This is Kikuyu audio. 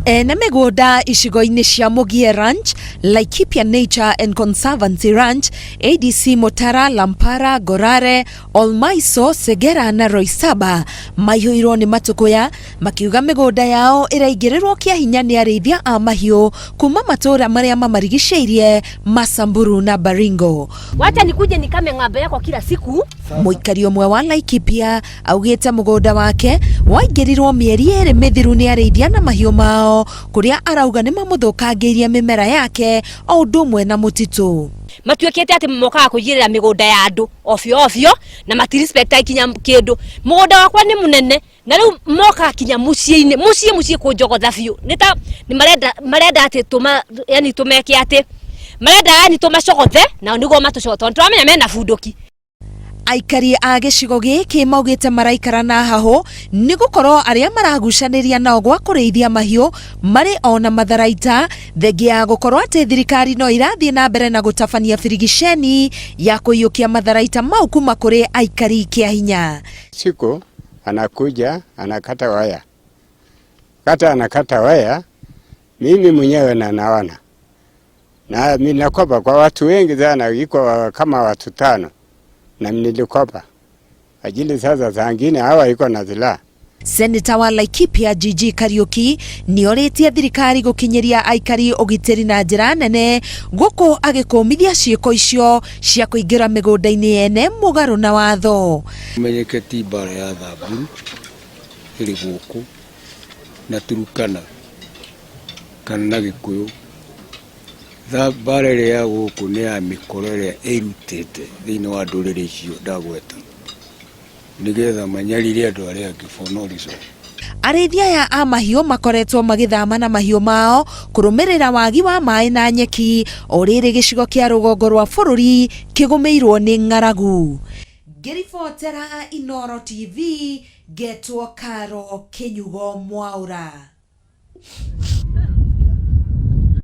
Ene mĩgũnda icigo-inĩ cia Mũgie Ranch, Laikipia Nature and Conservancy Ranch, ADC Mutara, Lampara, Ngorare, Olmaiso, Segera na Roysambu maihũirwo nĩ matũkũya makiuga mĩgũnda yao ĩraingĩrĩrwo kĩa hinya nĩ arĩithia a mahiũ kuma matũũra marĩa mamarigicĩirie ma Samburu na Baringo. Wacha nikuje nikame ng'ombe yako kila siku. Mũikari ũmwe wa Laikipia augĩte mũgũnda wake waingĩrirwo mĩeri ĩrĩ mĩthiru nĩ arĩithia na mahiũ mao kũrĩa arauga nĩ mamũthũkangĩirie mĩmera yake o ũndũ ũmwe na mũtitũ. Matuĩkĩte atĩ mokaga kũigĩrĩra mĩgũnda ya andũ ovyo ovyo na matirespecta kinya kĩndũ. Mũgũnda wakwa nĩ mũnene na rĩu mokaga kinya mũciĩ-inĩ mũciĩ mũciĩ kũnjogotha biũ. Nĩ ta nĩ marenda marenda atĩ tũma yani tũmeke atĩ marenda yani tũmacogothe nao nĩguo matũcogothe tondũ tũramenya mena bunduki. Aikari a gĩcigo gĩkĩ maugĩte maraikara na hahũ nĩ gũkorwo arĩa maragucanĩria nao gwa kũrĩithia mahiũ marĩ o na matharaita thengia ya gũkorwo atĩ thirikari no irathiĩ na mbere na gũtabania birigiceni ya kũiyũkia matharaita mau kuma kũrĩ aikari kĩa hinya. Siku anakuja anakata waya, kata anakata waya, mimi mwenyewe na naona na mimi nakopa kwa watu wengi sana, iko kama watu tano na nilikopa ajili sasa zangine hawa iko na silaha. Seneta wa Laikipia Gigi Kariuki nĩorĩtie thirikari gũkinyĩria aikari ũgitĩri na njĩra nene gũkũ agĩkũmithia ciĩko icio cia kũingĩra mĩgũnda-inĩ yene mũgarũ na watho. Menyeke ti mbara ya Thamburu ĩrĩ gũkũ na Turukana kana na Gĩkũyũ. Mbara ĩrĩa ya gũkũ nĩ ya mĩkoro ĩrĩa ĩrutĩte thĩinĩ wa ndũrĩrĩ icio ndagweta nĩgetha manyarire andũ arĩa angĩ for no reason. Arĩithia aya a mahiũ makoretwo magĩthama na mahiũ mao kũrũmĩrĩra wagi wa maĩ na nyeki o rĩrĩ gĩcigo kĩa rũgongo rwa bũrũri kĩgũmĩirwo nĩ ng'aragu. Ngĩribotera Inooro TV ngetwo Karo Kĩnyugo Mwaũra.